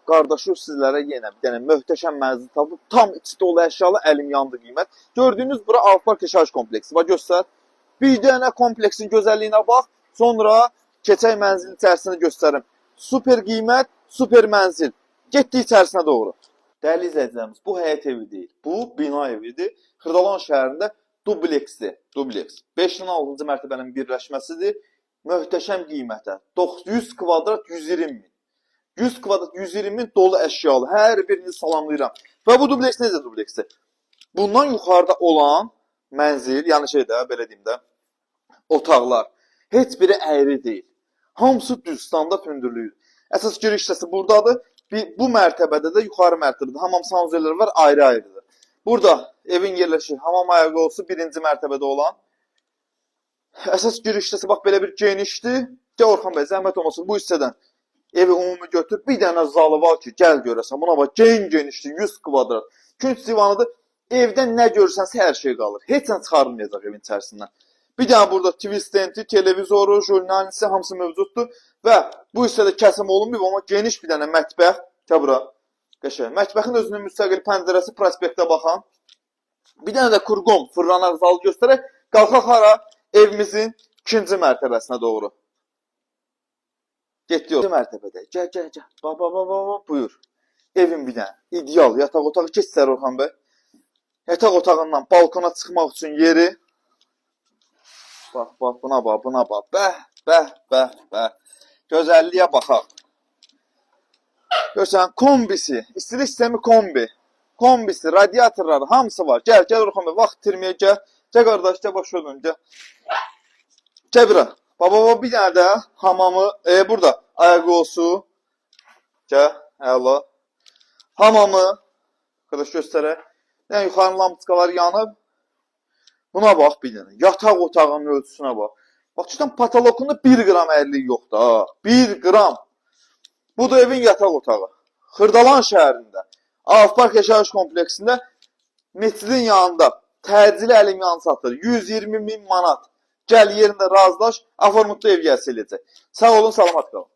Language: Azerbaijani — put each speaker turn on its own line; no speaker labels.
Qardaşı sizlərə yenə bir dənə möhtəşəm mənzil tapıb, tam içi dolu əşyalı, əlim yandı qiymət. Gördüyünüz bura Avpark yaşayış kompleksi. Bax göstər. Bir dənə kompleksin gözəlliyinə bax. Sonra keçək mənzilin içərisini göstərim. Super qiymət, super mənzil. Getdik içərisinə doğru. Dəyərli izləyicilərimiz, bu həyət evi deyil. Bu bina evidir. Xırdalan şəhərində dubleksdir. Dubleks. 5 ilə 6-cı mərtəbənin birləşməsidir. Möhtəşəm qiymətə. 100 kvadrat 120 min. 100 kvadrat 120 min dolu əşyalı. Hər birini salamlayıram. Və bu dubleks necə dubleksdir? Bundan yuxarıda olan mənzil, yəni şeydə, belə deyim də, otaqlar heç biri əyri deyil. Hamısı düz, standart hündürlüyüdür. Əsas giriş hissəsi buradadır. Bu mərtəbədə də, yuxarı mərtəbədə hamam sanuzelləri var, ayrı-ayrıdır. Burada evin yerləşir hamam ayaqyolusu birinci mərtəbədə olan. Əsas giriş hissəsi bax belə bir genişdir. Gəl Orxan bəy, zəhmət olmasın bu hissədən evi ümumi götür. Bir dənə zalı var ki, gəl görəsən. Buna bax, gen genişdir, 100 kvadrat. Künc divanıdır. Evdə nə görsənsə hər şey qalır. Heç nə çıxarılmayacaq evin içərisindən. Bir dənə burada TV stendi, televizoru, jurnalisi hamısı mövcuddur və bu hissədə kəsim olunmayıb, amma geniş bir dənə mətbəx. Gəl bura. Qəşəng. Mətbəxin özünün müstəqil pəncərəsi prospektə baxan. Bir dənə də kurqom fırlanaq zalı göstərək. Qalxaq hara? Evimizin ikinci mərtəbəsinə doğru. Getdik. İkinci mərtəbədə. Gəl, gəl, gəl. Bax, bax, bax, bax, bax, buyur. Evin bir dənə ideal yataq otağı. Keç içəri, Orxan bəy. Yataq otağından balkona çıxmaq üçün yeri. Bax, bax, buna bax, buna bax. Bəh, bəh, bəh, bəh. Gözəlliyə baxaq. Görsən, kombisi, istilik sistemi kombi. Kombisi, radiatorları hamısı var. Gəl, gəl Orxan bəy, vaxt itirməyə gəl. Gəl qardaş, gəl başa dön, gəl. Gəl bura. Baba, baba, bir dənə də hamamı, burada ayaqyolusu. Gəl, əla. Hamamı, qardaş göstərək. Yəni yuxarı lampoçkalar yanıb. Buna bax bir dənə. Yataq otağının ölçüsünə bax. Bax, cidden patolokunda 1 qram əyrilik yoxdur ha. 1 qram. Bu da evin yataq otağı. Xırdalan şəhərində. Avpark yaşayış kompleksində məscidin yanında təcili əlim yanı satılır. 120 min manat. Gəl yerində razılaş, aformutda ev gəlsə eləyəcək. Sağ olun, salamat qalın.